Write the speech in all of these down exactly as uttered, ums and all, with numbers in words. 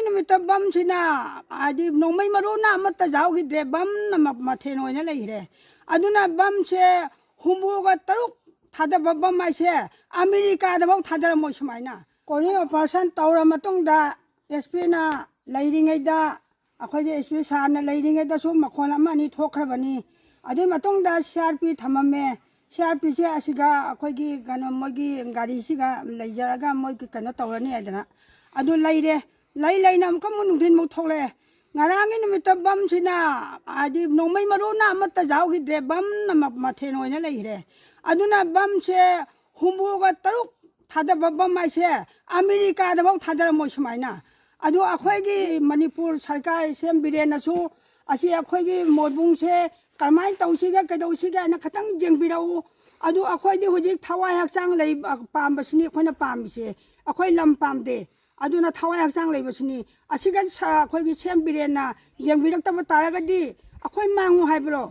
ꯅꯨꯃꯤꯠꯇ ꯕꯝꯁꯤꯅ, ꯍꯥꯏꯗꯤ, ꯅꯣꯡꯃꯩ ꯃꯔꯨꯅ ꯑꯃꯠꯇ ꯌꯥꯎꯈꯤꯗ꯭ꯔꯦ, ꯕꯝꯅ ꯃ-, ꯃꯊꯦꯜ ꯑꯣꯏꯅ ꯂꯩꯈ꯭ꯔꯦ꯫ ꯑꯗꯨꯅ ꯕꯝꯁꯦ ꯍꯨꯝꯐꯨꯒ ꯇꯔꯨꯛ ꯊꯥꯗꯕ ꯕꯝ ꯍꯥꯏꯁꯦ ꯑꯃꯦꯔꯤꯀꯥꯗꯐꯥꯎ ꯊꯥꯗꯔꯝꯃꯣꯏ ꯁꯨꯃꯥꯏꯅ꯫ ꯀꯣꯔꯤ ꯑꯣꯄꯔꯦꯁꯟ ꯇꯧꯔ ꯃꯇꯨꯡꯗ, ꯑꯦꯁ ꯄꯤꯅ ꯂꯩꯔꯤꯉꯩꯗ, ꯑꯩꯈꯣꯏꯒꯤ ꯑꯦꯁ ꯄꯤ ꯁꯥꯔꯅ ꯂꯩꯔꯤꯉꯩꯗꯁꯨ ꯃꯈꯣꯟ ꯑꯃ ꯑꯅꯤ ꯊꯣꯛꯈ꯭ꯔꯕꯅꯤ꯫ ꯑꯗꯨꯒꯤ ꯃꯇꯨꯡꯗ C R P ꯊꯝꯃꯝꯃꯦ꯫ C R ꯄꯤꯁꯦ ꯑꯁꯤꯒ ꯑꯩꯈꯣꯏꯒꯤ ꯀꯩꯅꯣ, ꯃꯣꯏꯒꯤ ꯒꯥꯔꯤꯁꯤꯒ ꯂꯩꯖꯔꯒ ꯃꯣꯏꯒꯤ ꯀꯩꯅꯣ ꯇꯧꯔꯅꯤ ꯍꯥꯏꯗꯅ꯫ ꯑꯗꯨ ꯂꯩꯔꯦ꯫ ꯂꯩ ꯂꯩꯅ ꯑꯃꯨꯛꯀ ꯑꯃꯨꯛ ꯅꯨꯡꯊꯤꯟꯃꯨꯛ ꯊꯣꯛꯂꯛꯑꯦ꯫ ꯉꯔꯥꯡꯒꯤ ꯅꯨꯃꯤꯠꯇ ꯕꯝꯁꯤꯅ, ꯍꯥꯏꯗꯤ, ꯅꯣꯡꯃꯩ ꯃꯔꯨꯅ ꯑꯃꯠꯇ ꯌꯥꯎꯈꯤꯗ꯭ꯔꯦ, ꯕꯝꯅ ꯃ-, ꯃꯊꯦꯜ ꯑꯣꯏꯅ ꯂꯩꯈ꯭ꯔꯦ꯫ ꯑꯗꯨꯅ ꯕꯝꯁꯦ ꯍꯨꯝꯐꯨꯒ ꯇꯔꯨꯛ ꯊꯥꯗꯕ ꯕꯝ ꯍꯥꯏꯁꯦ ꯑꯃꯦꯔꯤꯀꯥꯗꯐꯥꯎ ꯊꯥꯗꯔꯝꯃꯣꯏ ꯁꯨꯃꯥꯏꯅ꯫ ꯑꯗꯨ ꯑꯩꯈꯣꯏꯒꯤ ꯃꯅꯤꯄꯨꯔ ꯁꯔꯀꯥꯔ, ꯁꯤ ꯑꯦꯝ ꯕꯤꯔꯦꯟꯅꯁꯨ ꯑꯁꯤ ꯑꯩꯈꯣꯏꯒꯤ ꯃꯣꯏꯕꯨꯡꯁꯦ ꯀꯔꯝꯍꯥꯏꯅ ꯇꯧꯁꯤꯒꯦ, ꯀꯩꯗꯧꯁꯤꯒꯦ ꯍꯥꯏꯅ ꯈꯤꯇꯪ ꯌꯦꯡꯕꯤꯔꯛꯎ꯫ ꯑꯗꯨ ꯑꯩꯈꯣꯏꯗꯤ ꯍꯧꯖꯤꯛ ꯊꯋꯥꯏ ꯍꯛꯆꯥꯡ ꯂꯩ, ꯄꯥꯝꯕꯁꯤꯅꯤ ꯑꯩꯈꯣꯏꯅ ꯄꯥꯝꯃꯤꯁꯦ꯫ ꯑꯩꯈꯣꯏ ꯂꯝ ꯄꯥꯝꯗꯦ꯫ ꯑꯗꯨꯅ ꯊꯋꯥꯏ ꯍꯛꯆꯥꯡ ꯂꯩꯕꯁꯤꯅꯤ꯫ ꯑꯁꯤꯒ ꯁ-, ꯑꯩꯈꯣꯏꯒꯤ ꯁꯤ ꯑꯦꯝ ꯕꯤꯔꯦꯟꯅ ꯌꯦꯡꯕꯤꯔꯛꯇꯕ ꯇꯥꯔꯒꯗꯤ ꯑꯩꯈꯣꯏ ꯃꯥꯡꯉꯨ ꯍꯥꯏꯕ꯭ꯔꯣ?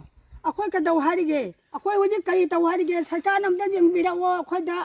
ꯑꯩꯈꯣꯏ ꯀꯩꯗꯧ ꯍꯥꯏꯔꯤꯒꯦ? ꯑꯩꯈꯣꯏ ꯍꯧꯖꯤꯛ ꯀꯔꯤ ꯇꯧ ꯍꯥꯏꯔꯤꯒꯦ? ꯁꯔꯀꯥꯔꯅ ꯑꯝꯇ ꯌꯦꯡꯕꯤꯔꯛꯑꯣ꯫ ꯑꯩꯈꯣꯏꯗ,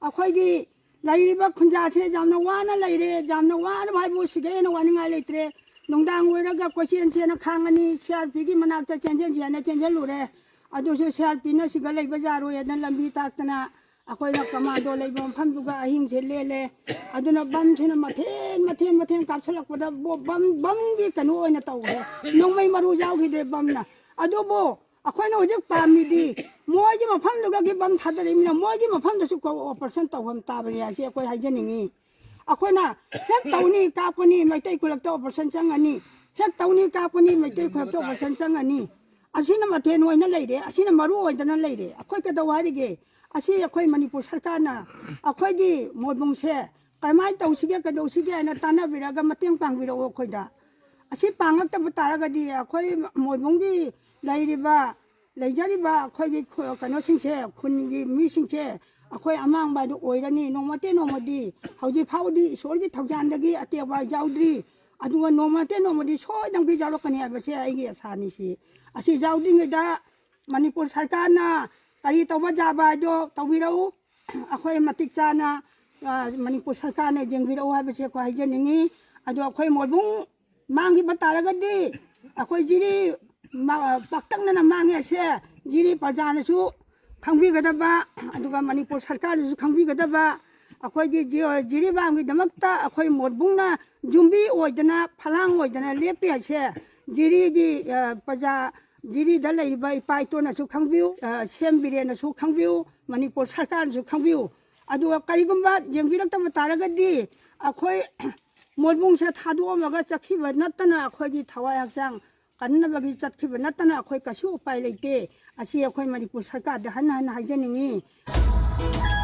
ꯑꯩꯈꯣꯏꯒꯤ ꯂꯩꯔꯤꯕ ꯈꯨꯟꯖꯥꯁꯦ ꯌꯥꯝꯅ ꯋꯥꯅ ꯂꯩꯔꯦ꯫ ꯌꯥꯝꯅ ꯋꯥꯔꯕ ꯍꯥꯏꯕꯨ ꯁꯤꯗꯩ ꯍꯦꯟꯅ ꯋꯥꯅꯤꯡꯉꯥꯏ ꯂꯩꯇ꯭ꯔꯦ꯫ ꯅꯨꯡꯗꯥꯡ ꯑꯣꯏꯔꯒ ꯀꯣꯏꯆꯦꯟ ꯆꯦꯟꯅ ꯈꯥꯡꯉꯅꯤ, ꯁꯤ ꯑꯥꯔ ꯄꯤꯒꯤ ꯃꯅꯥꯛꯇ ꯆꯦꯟꯁꯤꯟꯁꯤ ꯍꯥꯏꯅ ꯆꯦꯟꯁꯤꯜꯂꯨꯔꯦ꯫ ꯑꯗꯨꯁꯨ ꯁꯤ ꯑꯥꯔ ꯄꯤꯅ ꯁꯤꯒ ꯂꯩꯕ ꯌꯥꯔꯣꯏ ꯍꯥꯏꯅ ꯂꯝꯕꯤ ꯇꯥꯛꯇꯅ ꯑꯩꯈꯣꯏꯅ ꯀꯃꯥꯟꯗꯣ ꯂꯩꯕ ꯃꯐꯝꯗꯨꯒ ꯑꯍꯤꯡꯁꯦ ꯂꯦꯜꯂꯦ꯫ ꯑꯗꯨꯅ ꯕꯝꯁꯤꯅ ꯃꯊꯦꯟ ꯃꯊꯦꯟ ꯃꯊꯦꯟ ꯀꯥꯞꯁꯤꯜꯂꯛꯄꯗ ꯕꯣ-, ꯕꯝ, ꯕꯝꯒꯤ ꯀꯩꯅꯣ ꯑꯣꯏꯅ ꯇꯧꯈ꯭ꯔꯦ꯫ ꯅꯣꯡꯃꯩ ꯃꯔꯨ ꯌꯥꯎꯈꯤꯗ꯭ꯔꯦ ꯕꯝꯅ꯫ ꯑꯗꯨꯕꯨ ꯑꯩꯈꯣꯏꯅ ꯍꯧꯖꯤꯛ ꯄꯥꯝꯃꯤꯗꯤ ꯃꯣꯏꯒꯤ ꯃꯐꯝꯗꯨꯒꯗꯤ ꯕꯝ ꯊꯥꯗꯔꯛꯏꯃꯤꯅ ꯃꯣꯏꯒꯤ ꯃꯐꯝꯗꯁꯨ ꯀꯣ-, ꯑꯣꯄꯔꯦꯁꯟ ꯇꯧꯐꯝ ꯇꯥꯕꯅꯤ ꯍꯥꯏꯁꯦ ꯑꯩꯈꯣꯏ ꯍꯥꯏꯖꯅꯤꯡꯉꯤ꯫ ꯑꯩꯈꯣꯏꯅ ꯍꯦꯛ ꯇꯧꯅꯤ ꯀꯥꯞꯀꯅꯤ ꯃꯩꯇꯩ ꯈꯨꯜꯂꯛꯇ ꯑꯣꯄꯔꯦꯁꯟ ꯆꯪꯉꯅꯤ, ꯍꯦꯛ ꯇꯧꯅꯤ ꯀꯥꯞꯀꯅꯤ ꯃꯩꯇꯩ ꯈꯨꯜꯂꯛꯇ ꯑꯣꯄꯔꯦꯁꯟ ꯆꯪꯉꯅꯤ꯫ ꯑꯁꯤꯅ ꯃꯊꯦꯜ ꯑꯣꯏꯅ ꯂꯩꯔꯦ, ꯑꯁꯤꯅ ꯃꯔꯨ ꯑꯣꯏꯗꯅ ꯂꯩꯔꯦ꯫ ꯑꯩꯈꯣꯏ ꯀꯩꯗꯧ ꯍꯥꯏꯔꯤꯒꯦ? ꯑꯁꯤ ꯑꯩꯈꯣꯏ ꯃꯅꯤꯄꯨꯔ ꯁꯔꯀꯥꯔꯅ ꯑꯩꯈꯣꯏꯒꯤ ꯃꯣꯏꯕꯨꯡꯁꯦ ꯀꯔꯝꯍꯥꯏꯅ ꯇꯧꯁꯤꯒꯦ, ꯀꯩꯗꯧꯁꯤꯒꯦ ꯍꯥꯏꯅ ꯇꯥꯟꯅꯕꯤꯔꯒ ꯃꯇꯦꯡ ꯄꯥꯡꯕꯤꯔꯛꯑꯣ ꯑꯩꯈꯣꯏꯗ꯫ ꯑꯁꯤ ꯄꯥꯡꯉꯛꯇꯕ ꯇꯥꯔꯒꯗꯤ ꯑꯩꯈꯣꯏ ꯃꯣꯏꯕꯨꯡꯒꯤ ꯂꯩꯔꯤꯕ, ꯂꯩꯖꯔꯤꯕ ꯑꯩꯈꯣꯏꯒꯤ ꯈꯨ-, ꯀꯩꯅꯣꯁꯤꯡꯁꯦ, ꯈꯨꯟꯒꯤ ꯃꯤꯁꯤꯡꯁꯦ ꯑꯩꯈꯣꯏ ꯑꯃꯥꯡꯕ ꯍꯥꯏꯗꯨ ꯑꯣꯏꯔꯅꯤ꯫ ꯅꯣꯡꯃꯇꯦ ꯅꯣꯡꯃꯗꯤ, ꯍꯧꯖꯤꯛ ꯐꯥꯎꯕꯗꯤ ꯏꯁꯣꯔꯒꯤ ꯊꯧꯖꯥꯜꯗꯒꯤ ꯑꯇꯦꯛꯄ ꯌꯥꯎꯗ꯭ꯔꯤ꯫ ꯑꯗꯨꯒ ꯅꯣꯡꯃꯇꯦ ꯅꯣꯡꯃꯗꯤ ꯁꯣꯏꯗꯅ ꯌꯥꯎꯔꯛꯀꯅꯤ ꯍꯥꯏꯕꯁꯦ ꯑꯩꯒꯤ ꯑꯁꯥꯅꯤ꯫ ꯁꯤ, ꯑꯁꯤ ꯌꯥꯎꯗ꯭ꯔꯤꯉꯩꯗ ꯃꯅꯤꯄꯨꯔ ꯁꯔꯀꯥꯔꯅ ꯀꯔꯤ ꯇꯧꯕ ꯌꯥꯕ ꯍꯥꯏꯗꯣ ꯇꯧꯕꯤꯔꯛꯎ꯫ ꯑꯩꯈꯣꯏ ꯃꯇꯤꯛ ꯆꯥꯅ ꯑ, ꯃꯅꯤꯄꯨꯔ ꯁꯔꯀꯥꯔꯅ ꯌꯦꯡꯕꯤꯔꯛꯎ ꯍꯥꯏꯕꯁꯦ ꯑꯩꯈꯣꯏ ꯍꯥꯏꯖꯅꯤꯡꯉꯤ꯫ ꯑꯗꯣ ꯑꯩꯈꯣꯏ ꯃꯣꯏꯕꯨꯡ ꯃꯥꯡꯈꯤꯕ ꯇꯥꯔꯒꯗꯤ ꯑꯩꯈꯣꯏ ꯖꯤꯔꯤ ꯃꯥ-, ꯄꯥꯛꯇꯛꯅꯅ ꯃꯥꯡꯉꯦ꯫ ꯑꯁꯦ ꯖꯤꯔꯤ ꯄ꯭ꯔꯖꯥꯅꯁꯨ ꯈꯪꯕꯤꯒꯗꯕ, ꯑꯗꯨꯒ ꯃꯅꯤꯄꯨꯔ ꯁꯔꯀꯥꯔꯅꯁꯨ ꯈꯪꯕꯤꯒꯗꯕ, ꯑꯩꯈꯣꯏꯒꯤ ꯖꯤ-, ꯖꯤꯔꯤꯕꯥꯝꯒꯤꯗꯃꯛꯇ ꯑꯩꯈꯣꯏ ꯃꯣꯠꯕꯨꯡꯅ ꯌꯨꯝꯕꯤ ꯑꯣꯏꯗꯅ, ꯐꯂꯥꯡ ꯑꯣꯏꯗꯅ ꯂꯦꯞꯄꯤ ꯍꯥꯏꯁꯦ ꯖꯤꯔꯤꯒꯤ, ꯑ, ꯄ꯭ꯔꯖꯥ, ꯖꯤꯔꯤꯗ ꯂꯩꯔꯤꯕ ꯏꯄꯥ ꯏꯇꯣꯅꯁꯨ ꯈꯪꯕꯤꯌꯨ, ꯑ, ꯁꯤ ꯑꯦꯝ ꯕꯤꯔꯦꯟꯅꯁꯨ ꯈꯪꯕꯤꯌꯨ, ꯃꯅꯤꯄꯨꯔ ꯁꯔꯀꯥꯔꯅꯁꯨ ꯈꯪꯕꯤꯌꯨ꯫ ꯑꯗꯨꯒ ꯀꯔꯤꯒꯨꯝꯕ ꯌꯦꯡꯕꯤꯔꯛꯇꯕ ꯇꯥꯔꯒꯗꯤ ꯑꯩꯈꯣꯏ ꯃꯣꯠꯕꯨꯡꯁꯦ ꯊꯥꯗꯣꯛꯑꯝꯃꯒ ꯆꯠꯈꯤꯕ ꯅꯠꯇꯅ, ꯑꯩꯈꯣꯏꯒꯤ ꯊꯋꯥꯏ ꯍꯛꯆꯥꯡ ꯀꯟꯅꯕꯒꯤ ꯆꯠꯈꯤꯕ ꯅꯠꯇꯅ ꯑꯩꯈꯣꯏ ꯀꯩꯁꯨ ꯎꯄꯥꯏ ꯂꯩꯇꯦ꯫ ꯑꯁꯤ ꯑꯩꯈꯣꯏ ꯃꯅꯤꯄꯨꯔ ꯁꯔꯀꯥꯔꯗ ꯍꯟꯅ ꯍꯟꯅ ꯍꯥꯏꯖꯅꯤꯡꯉꯤ꯫